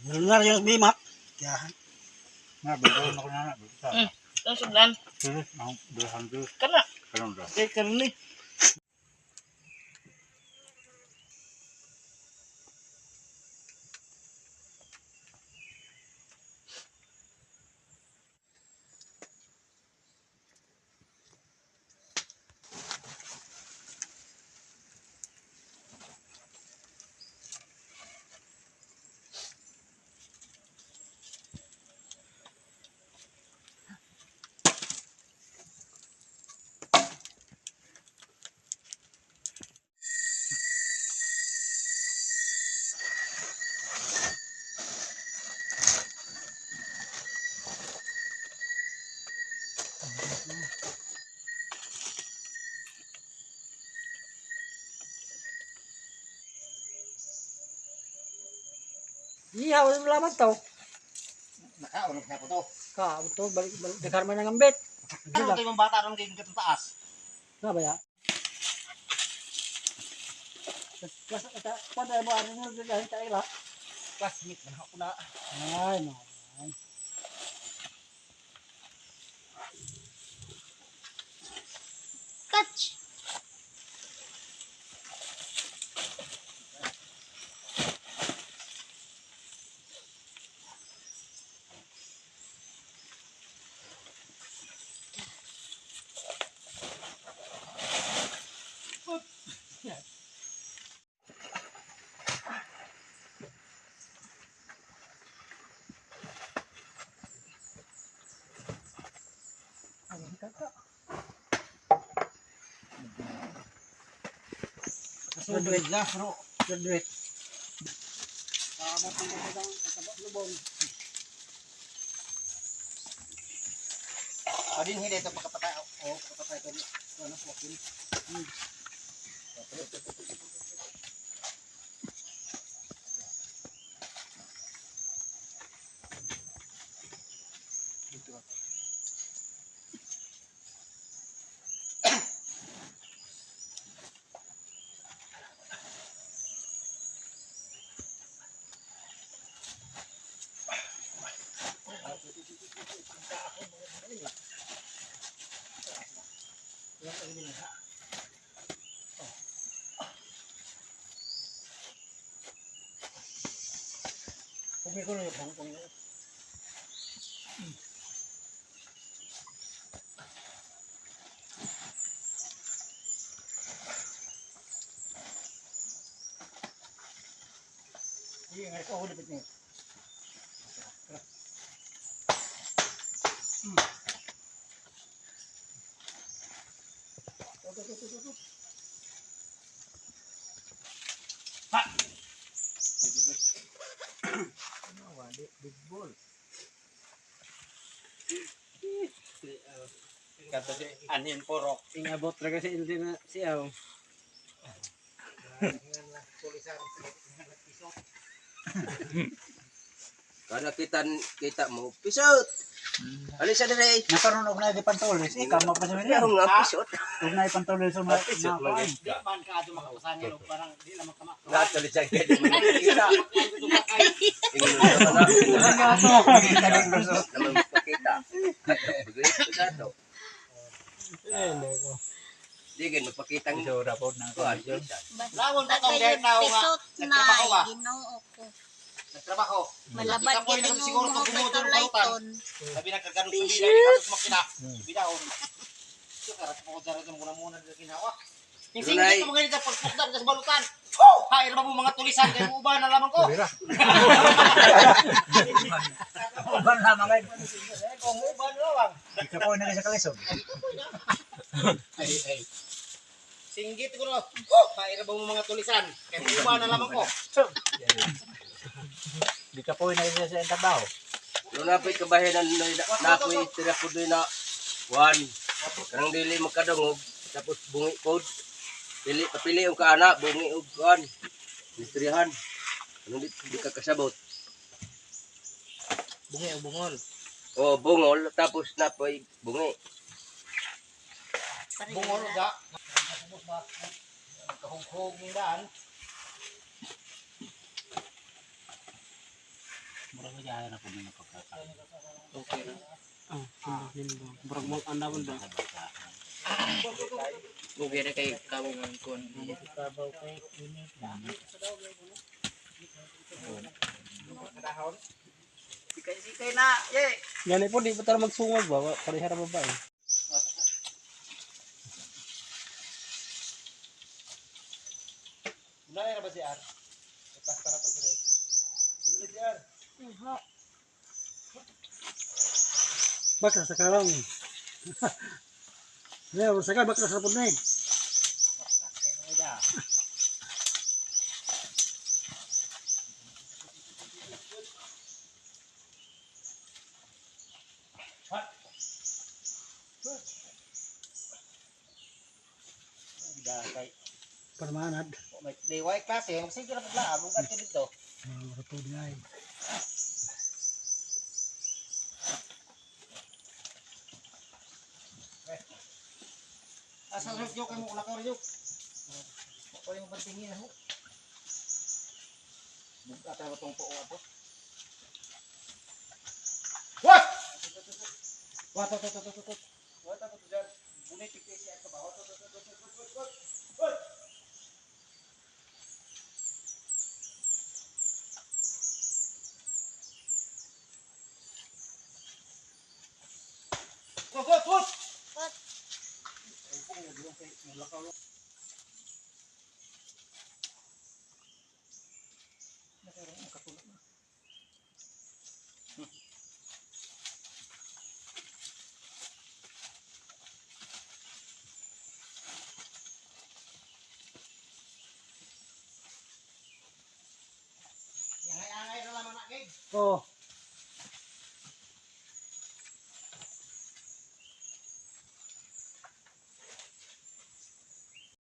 Lunar yung bimak. Kaya Na, bago na ko na na. Ang sudlan. Tulis, ang dulhan tulis. Kana. Karon ra. Kay karne. Ihaw mo laman to. Nakaulog na ko to. Ka, to balik balik daghan man ang ambit. Ano to yung bata ron kay katong taas? Na ba ya? Plus ata kuan mo ano nyo dahil ta ila. Classmate man ako na. Ay no. Touch. Graduate na, pero Graduate. Adin hindi ito pagkapatay. O, pagkapatay ito. Ano, walking. Pumi ko na pang pang. Iya, ngai ko ulit niya. Kato si Anin Porok. Ingabot ra kasi hindi na siya. Kada kita kita mo, pisot. Alis sa dire. Nakaroon og na di pantulis. Ikaw mo pa sa Ano nga pisot? Og na pantulis og na. Pisot lagi. Di man ka ato makapasan niya, parang di lang makama. Natuloy siya kaya di mo makita. Ingon naman na. Naman makita. Paglit sa to. Di gin magpakita ng Isura po na kuan. Lawon Basta pa tong kayo tao nga. pisot na Nagtrabaho ba? Ginoo ko. Nagtrabaho. Malabad Ikapoy gyud na mo siguro mo itong gumuto ng kay balutan. Layton. Sabi na kaganong sa bila, di katos makina. Bidaon. So, karat po ko dyan muna muna dito ginawa. Yung Brunei. singit mo ganito, pagpukdan ka sa balutan. Oh! Hair ba mo mga tulisan kay uban na lamang ko? Uban lamang ay. Kung uban na lamang. Ikaw po na sa kalisod. Ay, ay. Singgit ko na. Oh! Hair ba mo mga tulisan? Kay uban na lamang ko. Di ka po na sa trabaho. Lunapit ka bahin na napoy tira ko doon na one. Kanang dili makadungog tapos bungi pod. Dili papili ang kaana bungi og kuan. Mistrihan. Anong di ka kasabot? Bungi o bungol. O bungol tapos napoy bungi. Bungol ga. Kahughog ng daan. Mura ba dyan na po na pagkakaroon. Okay ra. Ah, nindot nindot. Murag mo andamon ba? Okay ra kay kawo man kon. Kabaw kay init na. Sikay-sikay na. Ye. Gani po di pa tara magsungag ba? Pareha ra ba ba eh? Wala na ba si R? Pasta na to si Ray. Wala si R. Bakla sa karang. Ne, sakay bakla sa pud ni. Kay Permanad. may way klase, sige ra paglaab ug adto dito. Mga po di ay. Asa sa yok mo ulakaw ra yok. Ko yung bantingin ho. Buka tayo tong tuo apo. What? What what what what what? What what what? Bunit siya ka ba? What what what what what what? What? What what what? Angay-angay na lamang na kay. Oh,